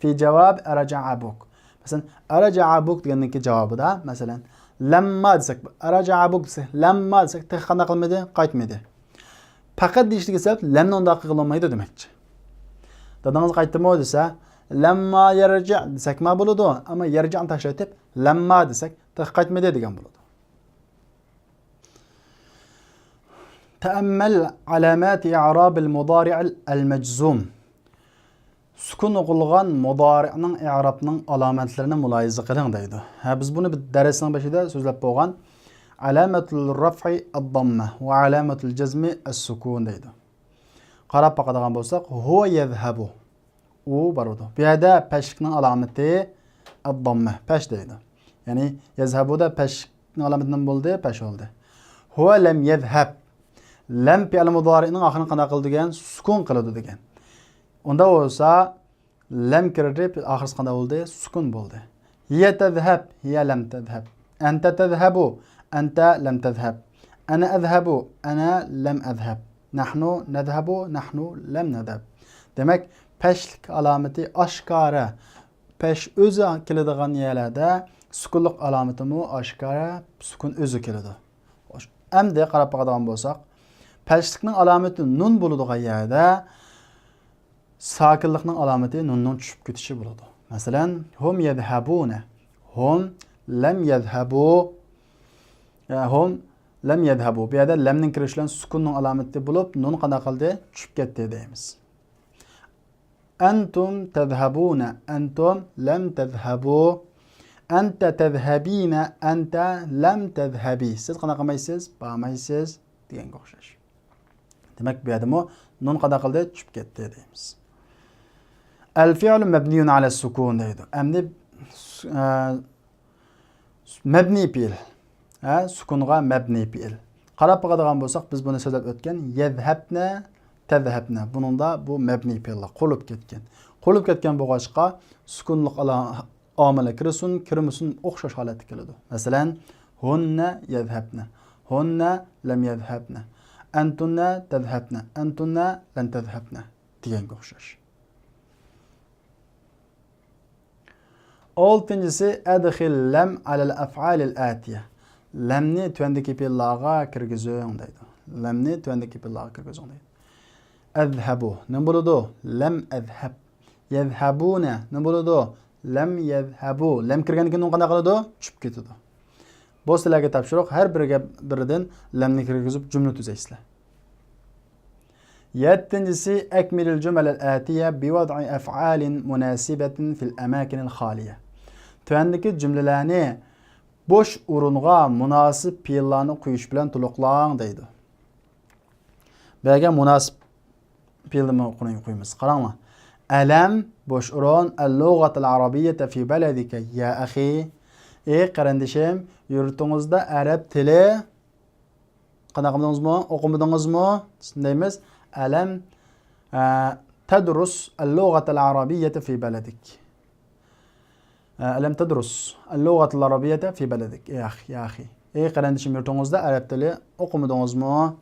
في جواب أرجع أبوك. مەسىلەن، أرجع أبوك دېگەننىڭكى جاۋابىدا، مەسىلەن، لما دېسەك، أرجع أبوك دېسەك، لما دېسەك، تېخى قانداق قىلمىدى؟ قايتمىدى. پەقەت دېيىشلىكى سەۋەب لەمنى ئۇنداق قىلغىلى بولمايدۇ دېمەكچى. دادىڭىز قايتتىمۇ دېسە، لما يرجع دېسەكمۇ بولىدۇ، ئەمما يرجعنى تاشلاۋېتىپ، لما دېسەك، تېخى قايتمىدى دېگەن بولىدۇ. تأمل علامات إعراب المضارع المجزوم. سۈكۈن قىلغان مۇدارىئنىڭ ئېئرابنىڭ ئالامەتلىرىنى مۇلاھىزە قىلىڭ دەيدۇ. ھە، بىز بۇنى بىر دەرسنىڭ بېشىدا سۆزلەپ بولغان. علامة الرفع الضمة وعلامة الجزم السكون دەيدۇ. قاراپ باقىدىغان بولساق، هو يذهب. ئۇ بارىدۇ. بۇ يەردە پەشلىكنىڭ ئالامىتى الضمة، پەش دەيدۇ. يەنى يذهبدا پەشلىكنىڭ ئالامىتى نېمە بولدى؟ پەش بولدى. هو لم يذهب. لم پېئىل مۇدارىئنىڭ ئاخىرىنى قانداق قىلىدۇ دېگەن؟ سۈكۈن قىلىدۇ دېگەن. ئۇندا بولسا، لەم كىردى، ئاخىرسى قانداق بولدى؟ سۈكۈن بولدى. هي تذهب، هي لم تذهب. أنت تذهب، أنت لم تذهب. أنا أذهب، أنا لم أذهب. نحن نذهب، نحن لم نذهب. دېمەك، پەشلىك ئالامىتى ئاشكارا. پەش ئۆزى كېلىدىغان يەرلەردە سۈكۈنلۈك ئالامىتىمۇ ئاشكارا، سۈكۈن ئۆزى كېلىدۇ. خوش، ئەمدى قاراپ باقىدىغان بولساق، پەشلىكنىڭ ئالامىتى نۇن بولىدىغان يەردە ساكىنلىقنىڭ ئالامىتى نۇننىڭ چۈشۈپ كېتىشى بولىدۇ. مەسىلەن، هم يذهبون، هم لم يذهبوا، يا هم لم يذهبوا. بۇ يەردە لەمنىڭ كىرىشى بىلەن سۈكۈننىڭ ئالامىتى بولۇپ، نۇن قانداق قىلدى؟ چۈشۈپ كەتتى دەيمىز. أنتم تذهبون، أنتم لم تذهبوا. أنت تذهبين، أنت لم تذهبي. سىز قانداق قىلمايسىز؟ بارمايسىز دېگەنگە ئوخشاش. دېمەك، بۇ يەردىمۇ نۇن قانداق قىلدى؟ چۈشۈپ كەتتى دەيمىز. الفعل مبني على السكون دەيدۇ. ئەمدى، ئە، مەبنىي پېئىل. ھە، سۈكۇنغا مەبنىي پېئىل. قاراپ باقىدىغان بولساق، بىز بۇنى سۆزلەپ ئۆتكەن. يذهبن، تذهبن. بۇنىڭدا بۇ مەبنىي پېئىللار قۇرۇلۇپ كەتكەن. قۇرۇلۇپ كەتكەن بولغاچقا، سۈكۇنلۇق ئالا-، ئامىلى كىرسۇن، كىرمىسۇن، ئوخشاش ھالەتتە كېلىدۇ. مەسىلەن، هن يذهبن، هن لم يذهبن، أنتن تذهبن، أنتن لن تذهبن دېگەنگە ئوخشاش. ئالتىنچىسى، أدخل لم على الأفعال الآتية. لەمنى تۆۋەندىكى پېئىللارغا كىرگۈزۈڭ دەيدۇ. لەمنى تۆۋەندىكى پېئىللارغا كىرگۈزۈڭ دەيدۇ. أذهب نېمە بولىدۇ؟ لم أذهب. يذهبون نېمە بولىدۇ؟ لم يذهبوا. لەم كىرگەندىن كېيىن نۇن قانداق قىلىدۇ؟ چۈشۈپ كېتىدۇ. بۇ سىلەرگە تاپشۇرۇق، ھەر بىرىگە بىردىن لەمنى كىرگۈزۈپ جۈملە تۈزەيسىلەر. يەتتىنچىسى، أكمل الجمل الآتية بوضع أفعال مناسبة في الأماكن الخالية. تۆۋەندىكى جۈملىلەرنى بوش ئورۇنغا مۇناسىپ پېئىللارنى قويۇش بىلەن تولۇقلاڭ دەيدۇ. بۇ يەرگە مۇناسىپ پېئىلنى قويىمىز. قاراڭلار. ألم، بوش ئورۇن، اللغة العربية في بلدك يا أخي. ئى قېرىندىشىم، يۇرتۇڭىزدا ئەرەب تىلى قانداق قىلمىدىڭىزمۇ؟ ئوقۇمىدىڭىزمۇ؟ دەيمىز. ألم، ئە، تدرس اللغة العربية في بلدك. ئە، ألم تدرس اللغة العربية في بلدك. يا أخي، يا أخي. ئى قېرىندىشىم، يۇرتۇڭىزدا ئەرەب تىلى ئوقۇمىدىڭىزمۇ؟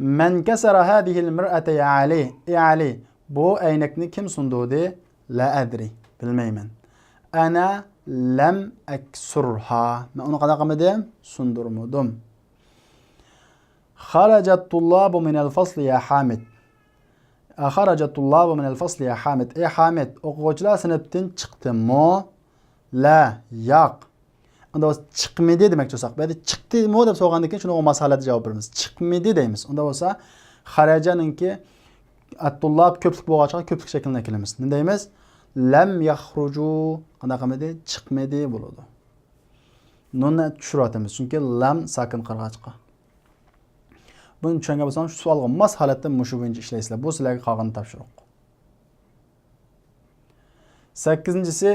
من كسر هذه المرآة يا علي؟ ئى ئەلى، بۇ ئەينەكنى كىم سۇندۇردى؟ لا أدري، بىلمەيمەن. أنا لم أكسرها. مەن ئۇنى قانداق قىلمىدىم؟ سۇندۇرمىدىم. خرج الطلاب من الفصل يا حامد. خرج الطلاب من الفصل يا حامد. ئى ھامىد، ئوقۇغۇچىلار سىنىپتىن چىقتىمۇ؟ لا، ياق. ئۇندا بولسا چىقمىدى دېمەكچى بولساق، بۇ يەردە چىقتىمۇ دەپ سورىغاندىن كېيىن شۇنىڭغا ماس ھالەتتە جاۋاب بېرىمىز. چىقمىدى دەيمىز. ئۇندا بولسا خرجنىڭكى الطلاب كۆپلۈك بولغاچقا كۆپلۈك شەكلىنى ئەكېلىمىز. نېمە دەيمىز؟ لم يخرجوا. قانداق قىلمىدى؟ چىقمىدى بولىدۇ. نۇننى چۈشۈرۈۋاتىمىز، چۈنكى لام ساكىن قالغاچقا. بۇنى چۈشەنگەن بولساڭلار، شۇ سوئالغا ماس ھالەتتە مۇشۇ بويىچە ئىشلەيسىلەر. بۇ سىلەرگە قالغان تاپشۇرۇق. سەككىزىنچىسى،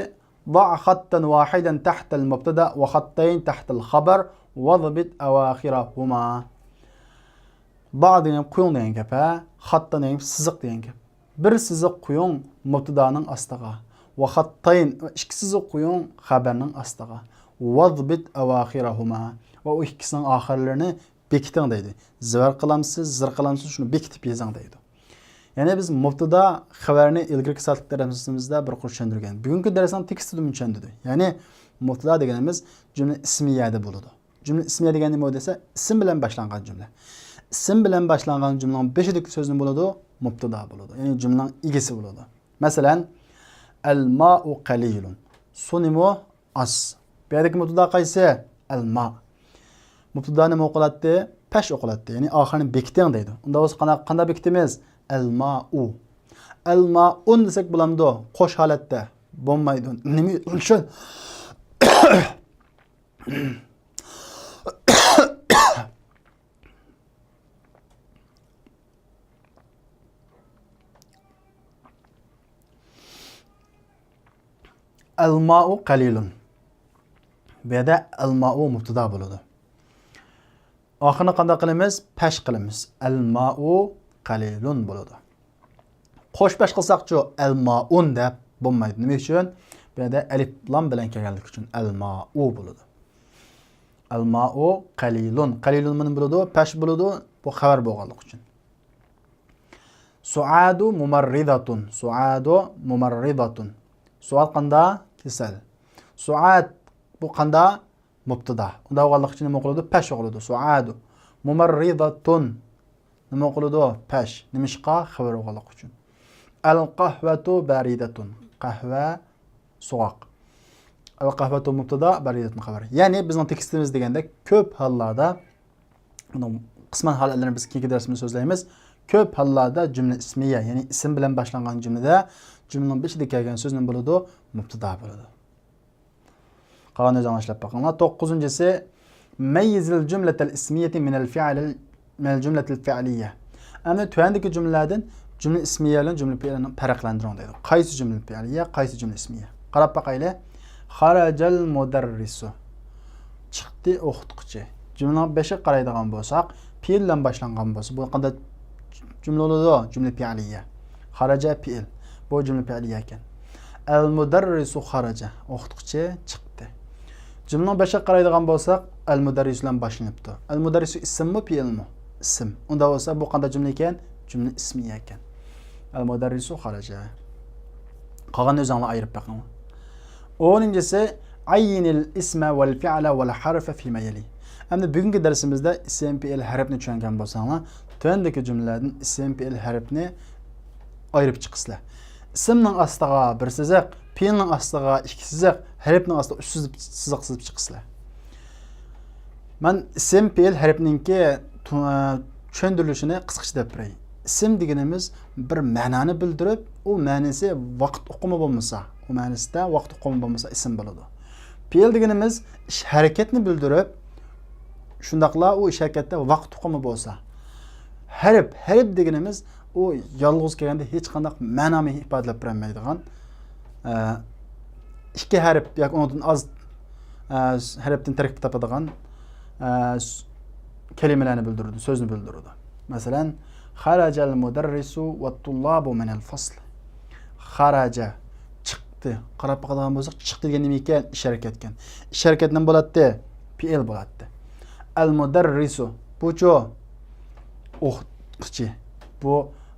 ضع خطا واحدا تحت المبتدأ وخطين تحت الخبر واضبط أواخرهما. ضع دېگەن گەپ قويۇڭ دېگەن گەپ، ھە؟ خطا دېگەن گەپ سىزىق دېگەن گەپ. بىر سىزىق قويۇڭ مۇبتىدانىڭ ئاستىغا. وخطين، ئىككى سىزىق قويۇڭ خەبەرنىڭ ئاستىغا. واضبط أواخرهما. ۋە ئۇ ئىككىسىنىڭ ئاخىرلىرىنى بېكىتىڭ دەيدۇ. زىۋەر قىلامسىز، زىر قىلامسىز، شۇنى بېكىتىپ يېزىڭ دەيدۇ. يەنى بىز مۇبتىدا خەۋەرنى ئىلگىرىكى سائەتلىك دەرسىمىزدە بىر قۇر چۈشەندۈرگەن. بۈگۈنكى دەرسنىڭ تېكىستىدىمۇ چۈشەندۈردى. يەنى مۇبتىدا دېگىنىمىز جۈملە ئىسمىيەدە بولىدۇ. جۈملە ئىسمىيە دېگەن نېمە دېسە، ئىسىم بىلەن باشلانغان جۈملە. ئىسىم بىلەن باشلانغان جۈملىنىڭ بېشىدىكى سۆز نېمە بولىدۇ؟ مۇبتىدا بولىدۇ. يەنى جۈملىنىڭ ئىگىسى بولىدۇ. مەسىلەن، ئەلمائۇ قەلىلۇن. سۇ نېمە؟ ئاز. بۇ يەردىكى مۇبتىدا قايسى؟ ئەلما. مۇبتىدا نېمە ئوقۇلاتتى؟ پەش ئوقۇلاتتى. يەنى ئاخىرىنى بېكىتىڭ دەيدۇ. ئۇنداق بولسا قانداق، قانداق بېكىتىمىز؟ ئەلمائۇ. ئەلمائۇن دېسەك بولامدۇ؟ قوش ھالەتتە. بولمايدۇ. نېمە ئۈچۈن؟ ئەلمائۇ قەلىلۇن. بۇ يەردە ئەلمائۇ مۇبتىدا بولىدۇ. ئاخىرىنى قانداق قىلىمىز؟ پەش قىلىمىز. ئەلمائۇ قەلىلۇن بولىدۇ. قوش پەش قىلساقچۇ؟ ئەلمائۇن دەپ بولمايدۇ. نېمە ئۈچۈن؟ بۇ يەردە ئەلىپ لام بىلەن كەلگەنلىكى ئۈچۈن ئەلمائۇ بولىدۇ. ئەلمائۇ قەلىلۇن. قەلىلۇن مانا بولىدۇ، پەش بولىدۇ. بۇ خەۋەر بولغانلىقى ئۈچۈن. سۇئادۇ مۇمەررىداتۇن. سۇئادۇ مۇمەررىداتۇن. سۇئاد قاندا؟ كېسەل. سۇئاد بۇ قاندا؟ مۇبتىدا. ئۇنداق بولغانلىقى ئۈچۈن نېمە ئوقۇلىدۇ؟ پەش ئوقۇلىدۇ. سۇئادۇ مۇمەررىداتۇن. نېمە ئوقۇلىدۇ؟ پەش. نېمىشقا؟ خەۋەر بولغانلىقى ئۈچۈن. ئەل قەھۋەتۇ بەرىدەتۇن. قەھۋە سوغۇق. ئەل قەھۋەتۇ مۇبتىدا، بەرىدەتۇن خەۋەر. يەنى بىزنىڭ تېكىستىمىز دېگەندەك كۆپ ھاللاردا، بۇنىڭ قىسمەن ھالەتلىرىنى بىز كېيىنكى دەرسىمىزدە سۆزلەيمىز. كۆپ ھاللاردا جۈملە ئىسمىيە، يەنى ئىسىم بىلەن باشلانغان جۈملىدە جۈملىنىڭ بېشىدا كەلگەن سۆز نېمە بولىدۇ؟ مۇبتىدا بولىدۇ. قالغان ئۆزۈڭلار ئىشلەپ بېقىڭلار. توققۇزىنچىسى، مەييىزىل جۈملەتەل ئىسمىيەتى مىنەل فىئلىل، مىنەل جۈملەتىل فىئلىيە. ئەمدى تۆۋەندىكى جۈملىلەردىن جۈملە ئىسمىيە بىلەن جۈملە پېئىلنى پەرقلەندۈرۈڭ دەيدۇ. قايسى جۈملە پېئىلىيە، قايسى جۈملە ئىسمىيە؟ قاراپ باقايلى. خەرەجەل مۇدەررىسۇ. چىقتى ئوقۇتقۇچى. جۈملىنىڭ بېشىغا قارايدىغان بولساق، پېئىل بىلەن باشلانغان بولسا، بۇ قانداق جۈملە بولىدۇ؟ جۈملە پېئلىيە. خەرەجە پېئىل. بۇ جۈملە پېئلىيە ئىكەن. ئەل مۇدەررىسۇ خەرەجە. ئوقۇتقۇچى چىقتى. جۈملىنىڭ بېشىغا قارايدىغان بولساق، ئەل مۇدەررىسۇ بىلەن باشلىنىپتۇ. ئەل مۇدەررىسۇ ئىسىممۇ، پېئىلمۇ؟ ئىسىم. ئۇنداق بولسا، بۇ قانداق جۈملە ئىكەن؟ جۈملە ئىسمىيە ئىكەن. ئەل مۇدەررىسۇ خەرەجە. قالغاننى ئۆزۈڭلار ئايرىپ بېقىڭلار. ئونىنچىسى، ئەييىنىل ئىسمە ۋەل فىئلە ۋەل ھەرفە فىما يەلى. ئەمدى بۈگۈنكى دەرسىمىزدە ئىسىم، پېئىل، ھەرپنى چۈشەنگەن بولساڭلار، تۆۋەندىكى جۈملىلەردىن ئىسىم، پېئىل، ھەرپنى ئايرىپ چىقىسىلەر. ئىسىمنىڭ ئاستىغا بىر سىزىق، پېئىلنىڭ ئاستىغا ئىككى سىزىق، ھەرپنىڭ ئاستىغا ئۈچ سىزىق، سىزىق سىزىپ چىقىسىلەر. مەن ئىسىم، پېئىل، ھەرپنىڭكى تو-، چۈشەندۈرۈلۈشىنى قىسقىچە دەپ بېرەي. ئىسىم دېگىنىمىز بىر مەنانى بىلدۈرۈپ، ئۇ مەنىسى ۋاقىت ئۇقۇمى بولمىسا، ئۇ مەنىسىدە ۋاقىت ئۇقۇمى بولمىسا ئىسىم بولىدۇ. پېئىل دېگىنىمىز ئىش ھەرىكەتنى بىلدۈرۈپ، شۇنداقلا ئۇ ئىش ھەرىكەتتە ۋاقىت ئۇقۇمى بولسا. ھەرپ، ھەرپ دېگىنىمىز ئۇ يالغۇز كەلگەندە ھېچقانداق مەنامۇ ئىپادىلەپ بېرەلمەيدىغان، ئە، ئىككى ھەرپ ياكى ئۇنىڭدىن ئاز، ئە، ھەرپتىن تەركىب تاپىدىغان، ئە، س-، كەلىمىلەرنى بىلدۈرىدۇ، سۆزنى بىلدۈرىدۇ. مەسىلەن، خەرەجەل مۇدەررىسۇ ۋەتتۇللابۇ مىنەل فەسل. خەرەجە، چىقتى. قاراپ باقىدىغان بولساق، چىقتى دېگەن نېمە ئىكەن؟ ئىش ھەرىكەت ئىكەن. ئىش ھەرىكەت نېمە بولاتتى؟ پېئىل بولاتتى. ئەل مۇدەررىسۇ. بۇچۇ؟ ئوقۇتقۇچى. بۇ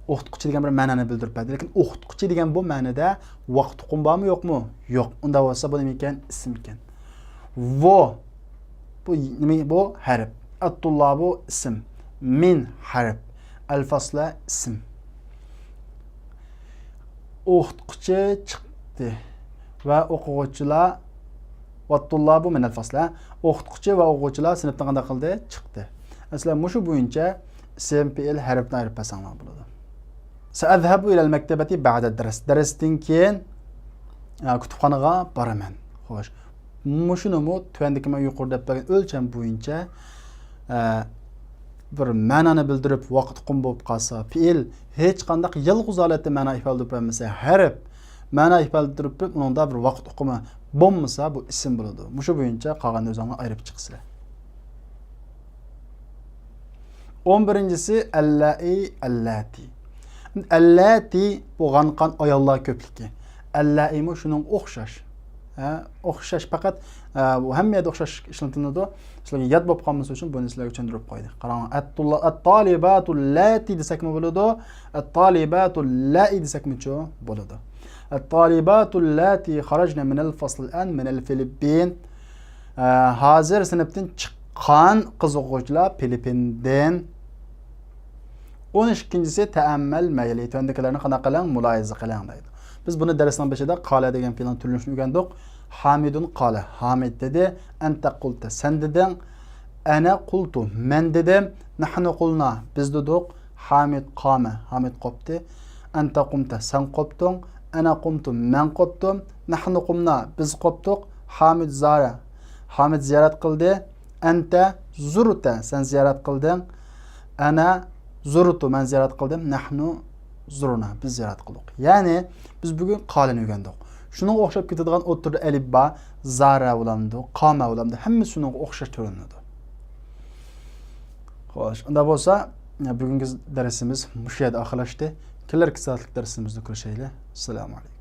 ئوقۇتقۇچى دېگەن بىر مەنانى بىلدۈرۈپ بەردى. لېكىن ئوقۇتقۇچى دېگەن بۇ مەنىدە ۋاقىت ئۇقۇمى بارمۇ، يوقمۇ؟ يوق. ئۇنداق بولسا بۇ نېمە ئىكەن؟ ئىسىم ئىكەن. ۋۇ. بۇ نېمە؟ بۇ ھەرپ. ئەتتۇللابۇ ئىسىم. مىن ھەرپ. ئەلفەسلە ئىسىم. ئوقۇتقۇچى چىقتى ۋە ئوقۇغۇچىلار، ۋەتتۇللابۇ مىنەل فەسلە، ئوقۇتقۇچى ۋە ئوقۇغۇچىلار سىنىپتىن قانداق قىلدى؟ چىقتى. مەسىلەن، مۇشۇ بويىچە ئىسىم، پېئىل، ھەرپنى ئايرىپ بەرسەڭلار بولىدۇ. سەئەزھەبۇ ئىلەل مەكتەبەتى بەئدەد دەرس. دەرستىن كېيىن، ئە، كۇتۇپخانىغا بارىمەن. خوش. مۇشۇنىمۇ تۆۋەندىكى مەن يۇقىرىدا دەپ بەرگەن ئۆلچەم بويىچە، ئە، بىر مەنانى بىلدۈرۈپ ۋاقىت ئۇقۇمى بولۇپ قالسا، پېئىل ھېچقانداق يالغۇز ھالەتتە مەنا ئىپادىلەپ بەرمىسە، ھەرپ مەنا ئىپادىلەپ تۇرۇپ، ئۇنىڭدا بىر ۋاقىت ئۇقۇمى بولمىسا، بۇ ئىسىم بولىدۇ. مۇشۇ بويىچە قالغاننى ئۆزۈڭلار ئايرىپ چىقىسىلەر. ئون بىرىنچىسى، ئەللائى، ئەللاتى. ئەللاتى بولغانقان ئاياللار كۆپلۈكى. ئەللائىمۇ شۇنىڭغا ئوخشاش. ئە، ئوخشاش، پەقەت، ئە، بۇ ھەممە يەردە ئوخشاش ئىشلىتىلىدۇ. سىلەرگە ياد بولۇپ قالمىسۇن ئۈچۈن بۇنى سىلەرگە چۈشەندۈرۈپ قويدى. قاراڭ، ئەتتۇللا-، ئەتتالىباتۇللاتى دېسەكمۇ بولىدۇ، ئەتتالىباتۇللائى دېسەكمۇچۇ بولىدۇ. ئەتتالىباتۇللاتى خەرەجنە مىنەل فەسلىل ئان مىنەل فىلىپپىن. ئە، ھازىر سىنىپتىن چىققان قىز ئوقۇغۇچىلار فىلىپپىندىن. ئون ئىككىنچىسى، تەئەممەل مەيلى. تۆۋەندىكىلەرنى قانداق قىلىڭ؟ مۇلاھىزە قىلىڭ دەيدۇ. بىز بۇنى دەرسنىڭ بېشىدا قالە دېگەن پېئىلنىڭ تۈرلىنىشىنى ئۆگەندۇق. ھامىدۇن قالە، ھامىد دېدى. ئەنتە قۇلتە، سەن دېدىڭ. ئەنە قۇلتۇ، مەن دېدىم. نەھنۇ قۇلنا، بىز دېدۇق. ھامىد قامە، ھامىد قوپتى. ئەنتە قۇمتە، سەن قوپتۇڭ. ئەنە قۇمتۇ، مەن قوپتۇم. نەھنۇ قۇمنا، بىز قوپتۇق. ھامىد زارە، ھامىد زىيارەت قىلدى. ئەنتە زۇرتە، سەن زىيارەت قىلدىڭ. ئەنە زۇرتۇ، مەن زىيارەت قىلدىم. نەھنۇ زۇرنا، بىز زىيارەت قىلدۇق. يەنى بىز بۈگۈن قالىنى ئۆگەندۇق. شۇنىڭغا ئوخشاپ كېتىدىغان ئوتتۇرىدا ئەلىپ بار، زارە بولامدۇ، قامە بولامدۇ، ھەممىسى شۇنىڭغا ئوخشاش كۆرۈنىدۇ. خوش، ئۇنداق بولسا، بۈگۈنكى دەرسىمىز مۇشۇ يەردە ئاخىرلاشتى. كېلەركى سائەتلىك دەرسىمىزدە كۆرۈشەيلى. ئەسسالامۇ ئەلەيكۇم.